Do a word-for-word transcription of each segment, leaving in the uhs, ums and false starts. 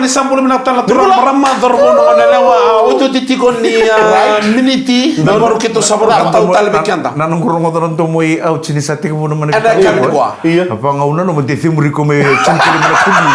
Ni sa bula vinaka tale na turaga, marama, cauravou, na goneyalewa, a, otioti tiko ni, a, miniti. Donu. Vakarau keitou sa vakarau tau tale vei keda. Na noqu rogoca na domo i ouch ni sa tekivu na mani. Ena yakavi nikua. Io. A vagauna na mo de cemuri ko me cemuri na kuli.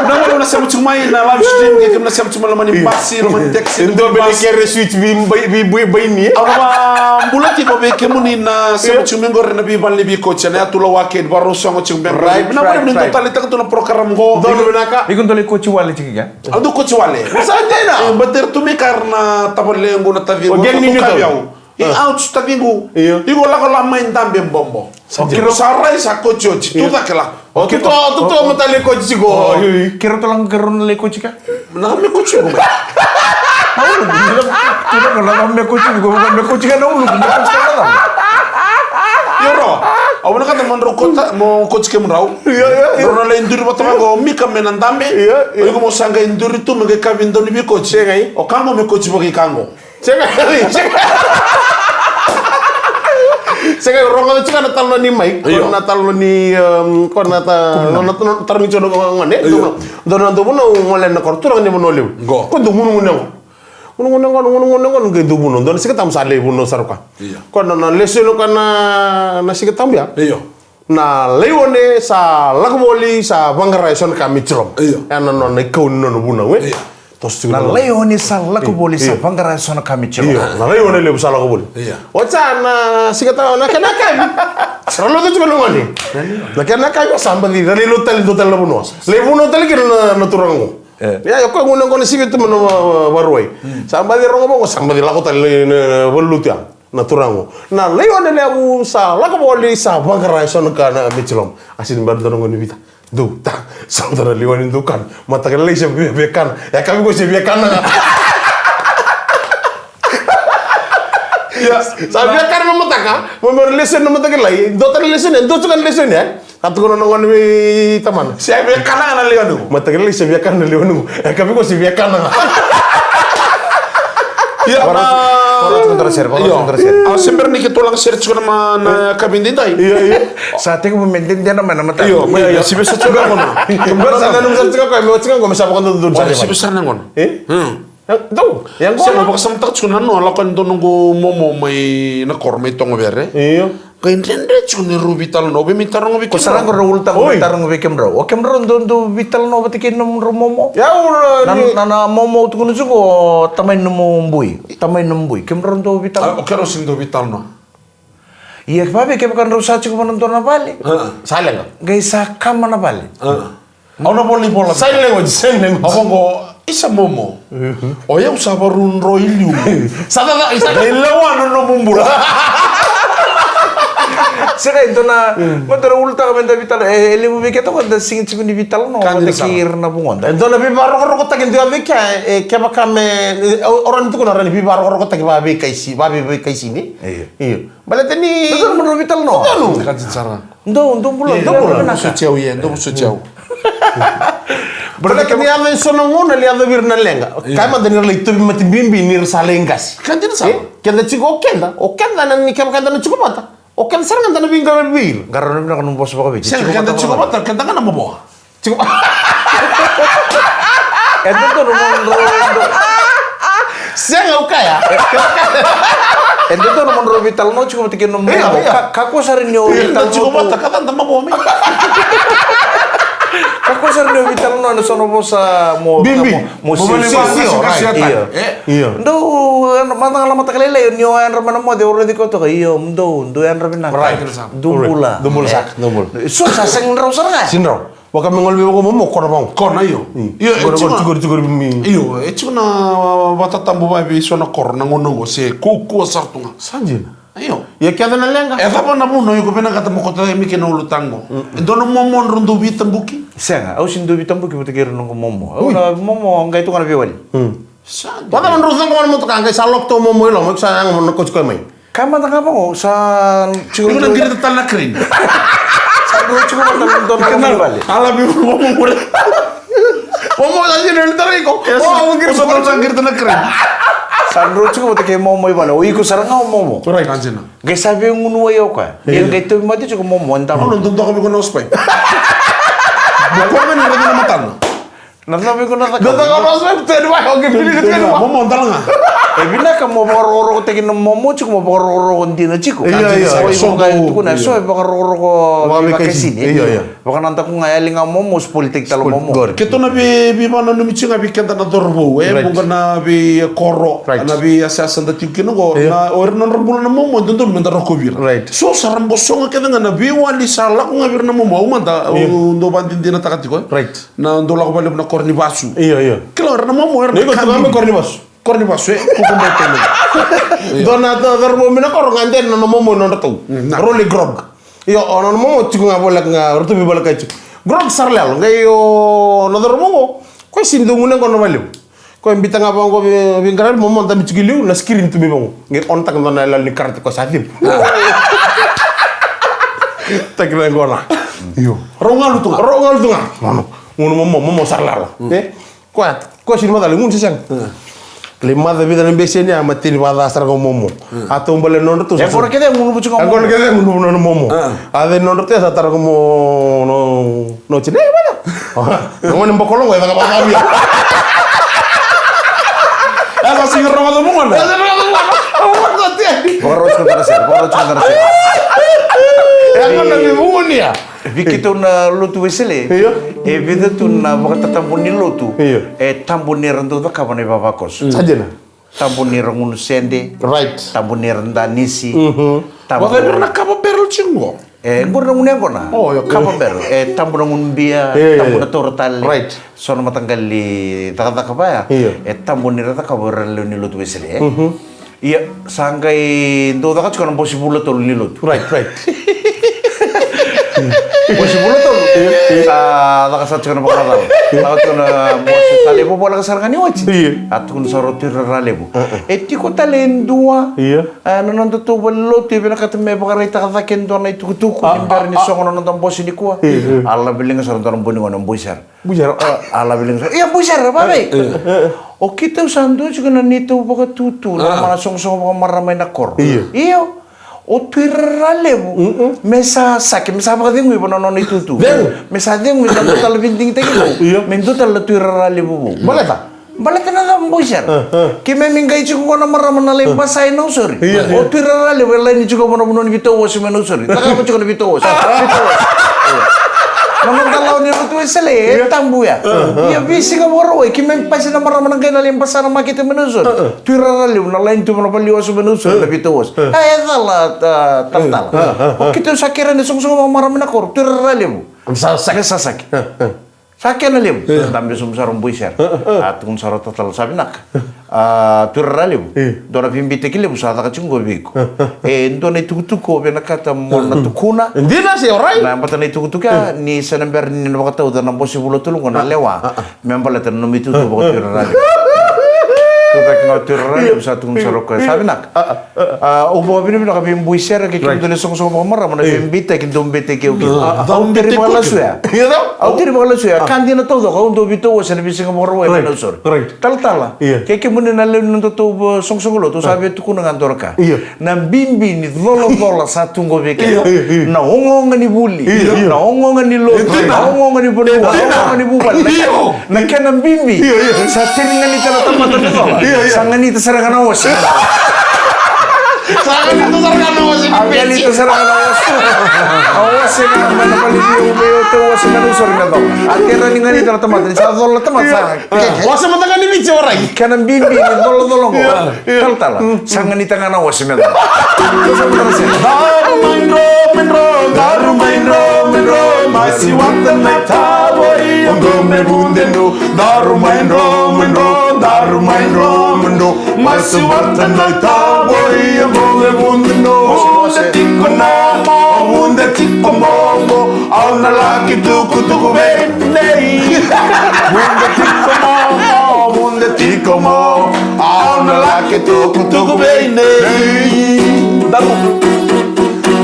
Na mo na sema tiko mai na live stream, ke kemuna sema tiko mai loma ni basi, loma ni taxi. Dua bele kere switch vi bai, vi bui bai ni. Au na bula tiko vei kemuni na sema tiko mai qori na vivale ni vikoci, na yatu Lawake, ni vakarau sogo tiko mai qori. Right, right, right. Vinaka vakalevu ni dau taleitaka tu na program qo. Donu vinaka. Iko dau lai koci wale tiko kea? Au dau koci wale. Sa dina. E, but era tu mai kara na tavalequ, na taciqu. O geng ni tu. Au. E, au tu taciqu. Io. Iko lako la mai dabe bobo. Sa dina. Iko sa rai sa koci oti. Io. Tu cake la. O, tu, tu, tu, tu, mo tale koci tiko. O, io, io. Kero to lako kero na lai koci ka? Na me koci ko mai. Tu lako la me koci ko, me koci ka na ulu, me koci ka na ulu. Io, ro. Au na kata mo drau kota, mo koci kemudrau. Io, io, io. Ro na lai duri vata vaqo, mika me na dabe. Io, io. O iko mo sa qai duri tu me qai kavi dau ni veikoci. Sega i. O ka qo me koci vakaikago. Sega, sega. Sega, rogoca tiko na talanoa ni Mike. Io. Ko na talanoa ni, um, ko na ta-, na, na, na, tarogi tiko na gone. Io. Dou na, dou na, dou na gole na koro, turaga ni Vanua Levu. Qo. Ko dou gunugunu qo. Gunugunu qo, gunugunu qo, qai dou vunau. Dou na Siga Tabu sa lai vunau sara ka. Io. Ko na, na lesoni ko na, na Siga Tabu ya. Io. Na laione sa lako voli, sa vaqara e so na ka me tiloma. Io. E na nona ikau ni nona vunau, e? Io. Toso tiko na laione sa lako voli, sa vaqara e so na ka me tiloma. Io, na laione levu sa lako voli. Io. Oti sa na Siga Tabu, na kena yakavi. Sa raloca tiko na gone. Na kena yakavi, sa baci, sa lai lotu tale, dua tale na vanua. Lai vunau tale kina na, na turaga qo. E. Ia, o koya gone qo na sivi tu mai na va-, va-, Varuai. Hmm. Sa baci rogo vaqo, sa baci lako tale na, na, na valuti ya. Na turaga qo. Na laione levu sa lako voli sa vaqara e so na ka na me tiloma. A sini bera dua na gone vita. Dou, ta, sa dua na laione dou kana. Mataka lailai se via, via kana. E ka vei koya se via kana ga. Ia. Sa via kana na mataka. Mo me lesoni na mataka lailai. Dou tale lesoni, dou tale lesoni, e? Sa tukuna na gone vei tamana. Se via kana ga na laione qo. Mataka lailai se via kana na laione qo. E ka vei koya se via kana ga. Ia, vakarau, na, vakarau tiko dua na sere, vakarau tiko dua na sere. Io. A, se bera ni keitou laga sere tiko na ma-, na yakavi edaidai. Io, io. Sa tekivu me dede na mai na mataka. Io, io, io, se vei sa tiko na gauna. Sa nanuma sara tiko koya, me tiko qo, me sa vakadodonu sara. Io, se vei sa na gauna. E? Hmm. Dou, ia qo. Se na vakasamataka tiko na noa, lako yani dua noqu momo mai na koro mai Togovere. Io. Qai dredre tiko ni rau veitalanoa, vei me taroga vei kemudrau. Ko sara qo rau ulutaga me taroga vei kemudrau. O kemudrau dou, dou veitalanoa vata kei nomudrau momo? Ia, au, na, ni na, na momo au tukuna tiko o tamai nomu bui. Tamai nomu bui. Kemudrau dou veitalanoa? A, o keirau sini dau veitalanoa. Ia, vavei kevaka drau sa tiko vana dua na vale. A. Sa leqa. Qai sa kama na vale. A. Au na vola ni vola. Sign language, sign language. Au vaqo, isa momo. Mhm. O yau sa varudro i liu. Sa, sa, sa, isa. Qai lewa na nomu bula. Sega, e dua na, mm, me dua na ulutaga me da veitalanoa, e, e levu vei keda ko da sega tiko ni veitalanoa, ka dina sara. Vata kei ira na vugoda. E dua na veivakarokorokotaki dua vei kea, e, kevaka me, e, o, o rawa ni tukuna, rawa ni veivakarokorokotaki vavei kaisi, vavei, vei kaisini. Io. Io. Baleta ni dodonu mo drau veitalanoa. Dodonu. Ka dina sara. Dou, dou bula, dou bula. Dou bula. Sotia au, ia, dou sotia au. Baleta ni yaco e so na gauna, ni yaco vei ira na leqa. Io. Kaya mada ni ra lai tauvimate bibi ni ra sa lai qase. Ka dina sara. E? Keda tiko o keda, o keda na ni kevaka eda na tiko vata. O keda sara ga da na veiqaravi vei ira. Qarauna vinaka nomu vosa vakaviti. Sega, keda tiko vata, keda ga na mavoa. Tiko. E dodonu mo drau, sega, au kaya. E dodonu mo drau veitalanoa tiko vata kei nomu momo. Ia, ia. Ka, kakua sara ni o veitalanoa tiko vata, ka da mavoa mai. Kakua sara ni o veitalanoa ena so na vosa mo, bibi, mo, mo sio, sio, sio, sio, right. Io. Io. Dou, mada ga la mataka lailai, ni o yadra mai na moce, o raici koya toka, io, dou, dou yadra vinaka. Right. Dou bula. Dou bula saka, dou bula. So sa sega ni drau sara ga. Sega ni drau. Vaka me gole vei vakamomo, kona vaqo. Kona, io. Mm. Io, e tiko na, tiko, tiko, mm. Io, e tiko na, a, vatatabu vei so na koro na gauna qo, se kaukauwa sara tu ga. Sa dina. Io. Ia kece na leqa. E cava na vuna o iko vinakata mo kauta mai kina ulutaga qo? Mm. E dua na momo drau dau veitabuki? Sega, au sega ni dau veitabuki vata kei ira noqu momo. Au na momo, qai tu ga na veiwali. Mm. Sa dina. Vacava drau coqa mai na motoka, qai sa lock tu o momo i loma, iko sa yaga mo na kauti koya mai. Kaya mada ga vaqo, sa tiko na qirita tale na crane. Sa drau tiko vata na dua na vale. Ala vei momo. Momo sa tiko na tara iko. Yes. O, au qirita, sa drau tiko na crane. Sa drau tiko vata kei momo i vale. O iko sara ga o momo. Right. Ka dina. Qai sa veigunu wai o koya. Io. Qai tauvimate tiko momo, eda. Momo, dou doka vei koya na ospai. Mo koya me na raica na matana. Na cava iko na cakava? Na cakava na cava, teni mai, okay, pili ni teni mai. Momo, dala ga. E vinaka mo vakarokorokotaki na momo tiko, mo vakarokoroko dina tiko. Io, io, io. Oi, so vaka e tukuna, io. So e vakarokoroko veivakasini. Io, io. Vakanadaku ga, yali ga momo, spoiltaki tale momo. Keitou na vei, veivakananumi tiko ga vei keda na cauravou, e, right. Vuqa na veikoro, right. Na veiyasayasa da tiko kina qo, io. Na, o ira na nodra bula na momo, e dodonu meda rokovi ira. Right. So sa ra bosoga kece ga na veiwali sa lako ga vei ira na momo, au mada, io. Au dau vakadinadinataka tiko, e. Right. Na dau lako vakalevu na koro ni vasu. Io, io. Kila o ira na momo, era na iko tu ga me koro ni vasu. Koro ni vasu, e? Kuku mai tele. Io. Dua na, dua na cauravou mai na koro ga dede na nona momo e nodratou. Mm, na. Role grog. Io, o nona momo tiko ga voleka ga, ratou veivoleka tiko. Grog sara lalo, qai o na cauravou qo. Koya sega ni dau gunu yaqona vakalevu. Koya biuta ga vaqo vei, veiqaravi, momo dabe tiko i liu, na screen tu mai vaqo. Qai on-taka dua na yaloyalo ni karate koya sa cibu. Ah. Taki na yaqona. Io. Rau galu tu ga. Rau galu tu ga. Nono. Gunu momo, momo sara lalo. Mm. E? Koya, koya sega ni macala, gunu se sega. Mm. Lai maca vica na beseni, a mateni vakaca sara ga o momo. Mm. A taubale nodratou. E qori kece gunu vucu ga o momo. E qori kece gunu vucu ga o momo. Mm. A cei nodratou sa tara ga mo no, no tini. E, vaya. Na gone bokologo, e caka vakaca via. E sa sega ni rogoca mo gone. E sa rogoca mo gone. Vakarau tiko na sere, vakarau tiko na sere. E a gona me vunia. Vei keitou na lotu Wesele, io. E vica tu na vakatatabu ni lotu, io. E tabu ni ra dau cakava na ivavakoso. Mm. Sa dina. Tabu ni ra gunu sede. Right. Tabu ni ra danisi. Mhm. Tabu. Vaka vei ira na kava barrel tiko qo. E, qori na gunu yaqona. Oh, io. Kava barrel. E tabu na gunu bia, io, io, tabu na taura tale. Right. So na mataqali cakacaka vaya. Io. E tabu ni ra cakava o ira na lewe ni lotu Wesele, e. Mhm. Ia, sa qai dau caka tiko na bose vula tolu ni lotu. Right, right. Bose vula tolu. Io, io. Sa caka sara tiko na vakacala. Caka tiko na bose tale, e vovoleka sara ga ni oti. Io. A tukuna sara o Tui Rara Levu. Uh-uh. E tiko tale e dua. Io. A, na nodatou valenilotu e vinakata me vakaraitaka cake e dua na itukutuku. A, ni bera ni sogo na noda bose nikua. Io, io. A laveliga sara dua na boi ni gone, boi sara. Boi sara, a. A laveliga sara. Ia, boi sara, vavei. E, e, e. O keitou sa dua tiko na neitou vakatutu, na, a, mana sogosogo vakamarama ena koro. Io. Io. O Tui Rara Levu. Mm-mm. Me sa sake, me sa vakacegui vua na nona itutu. Cegu. Me sa cegui na dua tale veidigitaki vou. Io. Me dua tale na Tui Rara Levu vou. Baleta? Baleta na cava, boi sara? A, a. Keimami qai tiko qo na marama na lai basa e Nausori. Io, io. O Tui Rara Levu e laini tiko vua na vanua ni veitauosi mai Nausori. Cakava tiko na veitauosi. Veitauosi. Na noda lawa ni lotu Wesele, e tabu ya. Ia veisiga Vakarauwai, keimami pasi na marama na qai na lai basa na makete mai Nausori. Tui Rara Levu na laini tu vua na valeniwasa mai Nausori na veitauosi. A, e cala, a, talatala. O keitou sa kerea na sogosogo vakamarama na koro, Tui Rara Levu. Sa saki. Sa saki. Sa kena levu. Dabe sobu sara o boi sara. A tukuna sara o talatala, sa vinaka. A, Tui Rara Levu. Dua na veibeitaki levu sa caka tiko qo vei iko. E dua na itukutuku o vinakata mo na tukuna. Dina se orai. Na yabata na itukutuku ya, ni sa na bera ni na vakatauca na bose vula tolu qo na lewa. Me baleta na nomu itutu vaka Tui Rara Levu. Tucake ga o Tui Rara Levu, sa tukuna sara o koya, sa vinaka. A, au vakavinavinaka vei boi sara kei kemudou na sogosogo vakamarama na veibeitaki dou beitaki au kina. Au teri vakalasu ya. Au teri vakalasu ya. Ka dina taucoko, au dau veitauosi ena veisiga Vakarauwai mai Nausori. Talatala. Kei kemuni na lewe ni nodatou sogosogo lotu, au sa via tukuna ga dua na ka. Na bibi ni colacola sa tu qo vei keda. Na ogaoga ni vuli, na ogaoga ni lotu, na ogaoga ni vanua, na ogaoga ni vuvale. Na kena bibi. Sa teri ganita na tamata me cola. Sa ganita sara ga na ose. Sa ganita sara ga na ose. A ganita sara ga na ose. A ose ga mai na vale ni ume, o tau ose ga na usori me cola. A tera ni ganita na tamata, ni sa cola na tamata sa. Ose mada ga ni Viti, warai. Kena bibi ni colacola qo. Talatala. Sa ganita ga na ose me cola. Daru mai dro, mai dro, daru mai dro, mai dro, mai siwata na itavo i oqo me vude no. Daru mai dro, mai dro, daru mai dro, mai dro, mai siwata na itavo i oqo me vude no. Vude tiko na mo, vude tiko mo, mo, au na laki tukutuku vei nei. Vude tiko mo, mo, vude tiko mo, au na laki tukutuku vei nei. Daru.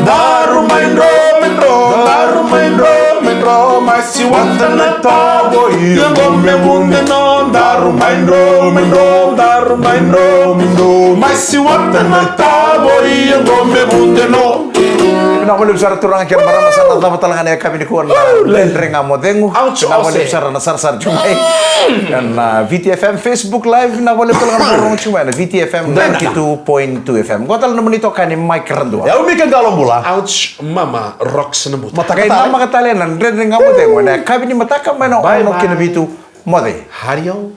Daru mai dro, mai dro, daru mai dro, mai dro, mai siwata na tavo i oqo me vude no. Daru mai dro, mai dro, daru mai dro, mai dro, mai siwata na tavo i oqo me vude no. Vinaka vakalevu sara turaga kei na marama, sa na cava tale ga na yakavi nikua na Dredre Ga Mo Cegu. Ouch, vinaka vakalevu sara na sarasara tiko mai ena Viti F M Facebook Live. Vinaka vakalevu tale ga na marama tiko mai ena Viti F M ninety-two point two F M. Qo tale na nomuni itokani Mike Radua. Au Mika Qalobula. Ouch, mama, rocks na buta. Qai namaka tale na Dredre Ga Mo Cegu ena yakavi ni mataka mai na ono ki na vitu. Moce. Hario.